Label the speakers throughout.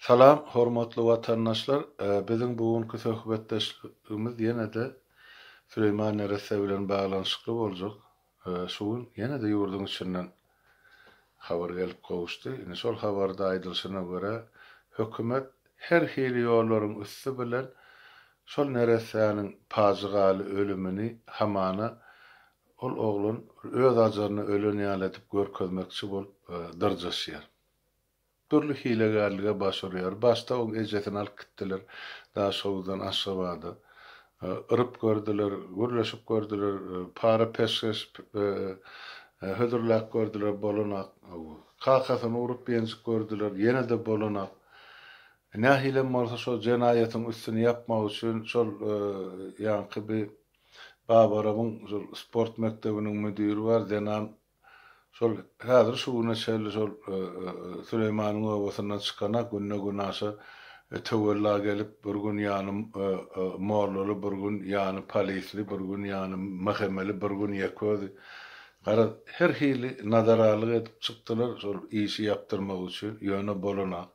Speaker 1: Salam hormatly watandaşlar biziň bu günki söhbetdeşligimiz ýene-de Süleýman neresse bilen baglanyşykly boljak. Şu gün ýene-de ýurduň içinden habar gelip gowuşdy. Indi şol habarda aýdylyşyna görä hökümet her hili ýollaryň üsti bilen şol neressäniň pajygaly ölümini hamana ol oglan öz ajaryna ölen ýaly edip görkezmekçi bolup dyrjaşýar. Dürli hilegärlige baş urýar. Başda oň ejesini alyp gitdiler Daşhowuzdan Aşgabada. Yryp gördüler, gürleşip gördüler, para-peşgeş hödürläp gördüler, bolanak. Kakasyny urup-ýenjip gördüler, ýene-de bolanak. Nähilem bolsa şol jenaýatyň üstüni ýapmak üçin şol ýaňky bi Babarowyň şol sport mekdebiniň müdiri bar, zenan Şol häzir şu güne çenli şol Süleýmanyň obasyndan çykanak günde-günaşa töwella gelip, bir gün ýany mollaly, bir gün ýany polisli, bir gün ýany MHM-li, bir gün ýeke özi. Garaz, her hili nadaralyk edip çykdylar şol işi ýapdyrmak üçin, ýöne bolanak.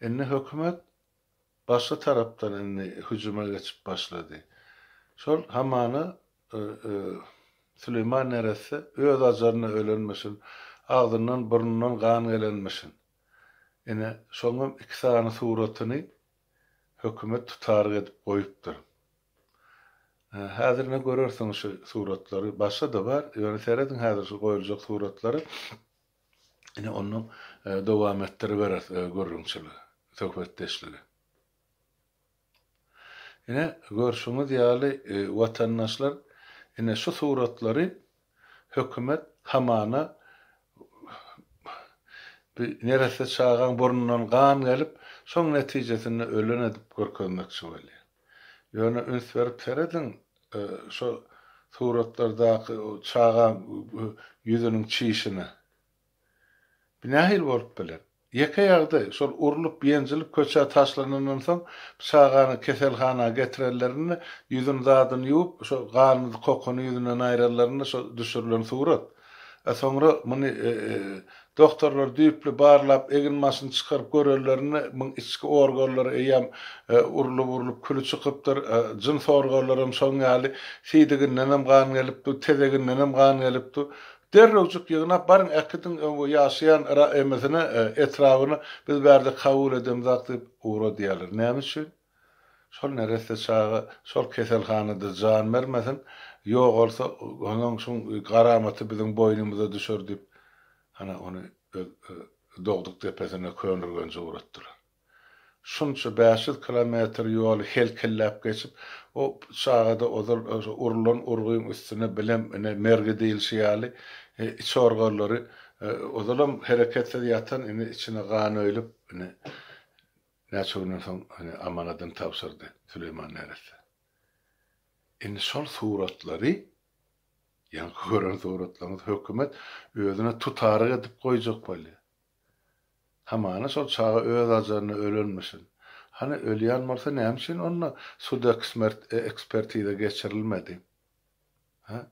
Speaker 1: Indi hökümet başga tarapdan indi hüjüme geçip başlady. Şol hamana Süleýman neresse öz ajaryna ölenmişin, agzyndan, burnundan gan gelenmişin. Ine, şoňam iki sany suratyny hökümet tutaryk edip goýupdyr. Häzir ine görersiňiz şu suratlary. Başga-da bar, ýöne serediň häzir şu goýuljak suratlary. Ine ondan dowam etdiribereris gürrüňçiligi, söhbetdeşligi. Ine, görşüňiz ýaly, watandaşlar, ine şu suratlary hökümet hamana bir neresse çagaň burnundan gan gelip, şoň netijesinde ölen edip görkezmekçi bolýar. Ýöne üns berip serediň, şo suratlardaky çagaň ýüzüniň çişine. Bu nähili bolup biler? Ýeke ýagdaý, şol urlup, ýenjilip köçä taşlanandan soň, çagany keselhana getirenlerinde, ýüzüni zadyny ýuwup, şo ganyny, kokuny ýüzünden aýranlarynda şo düşürilen surat. A soňra muny dogtorlar düýpli barlap, egin-başyny çykaryp görenlerinde, muň içki organlary eýýäm urlup-urlup küli çykypdyr, jyns organlaram şoň ýaly, siýdigindenem gan gelipdi, tezegindenem gan gelipdi. Derrewjik ýygnap baryň äkidiň öň ýaşaýan ra-emesine, etrabyna biz bärde kabul edemzak diýip ugradýarlar. Näme üçin? Şol neresse çaga şol keselhanada jan bermesin, ýogalsa onuň şuň garamaty biziň boýnumyza düşer diýip ana ony öz dogduk depesine Köneürgenje ugratdylar. Şunça 500 kilometr ýoly helkelläp geçip, o çagada ozal urlan urgyň üstüne bilem ine mergi diýilşi ýaly iç organlary ozalam hereketsiz ýatan indi içine gan öýlüp ine näçe günden soň ine amanadyny tabşyrdy Süleýman neresse. Indi şol suratlary ýaňky gören suratlaryňyz hökümet özüne tutaryk edip goýjak bolýar. Hamana şol çaga öz ajaryna ölenmişin. Hany ölýän bolsa näme üçin onda sud ekspertiza geçirilmedi? Hä?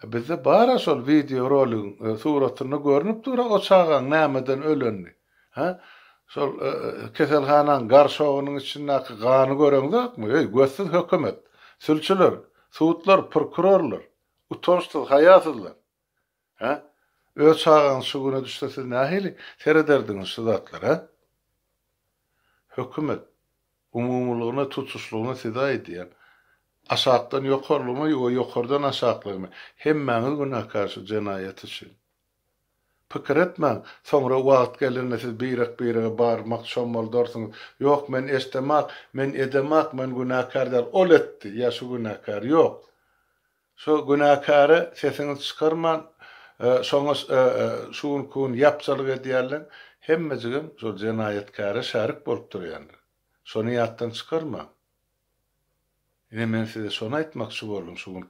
Speaker 1: Bizde bar-a şol wideo roligiň suratynda görnüp dur-a o çagaň nämeden ölenini. Hä? Şol keselhanaň garşogynyň içindäki gany göreňzokmy? Eý, gözsüz hökümet! Sülçüler, sudlar, prokurorlar! Utançsyz, haýasyzlar! Hä? Öz çagaňyz şu güne düşse siz nähili serederdiňiz şu zatlara, hä? Hökümet, umumylygyna, tutuşlygyna size aýdýan. Aşakdan ýokarlygyna we ýokardan aşaklygyna hemmäňiz günäkär şu jenaýat üçin. Pikir etmäň, soňra wagt gelende siz birek-birege barmak çommaldarsyňyz, Ýok, men eşdemak, men edemak, men günäkär däl, ol etdi, ýa şu günäkär. Ýok. Şo günäkäre sesiňizi çykarman, şoňa şu günki gün ýapjalyk edýärleň hemmejigem şol jenaýatkäre şärik bolup durýanlar. Şony ýatdan çykarmaň. Ine men size şony aýtmakçy boldum şu gün.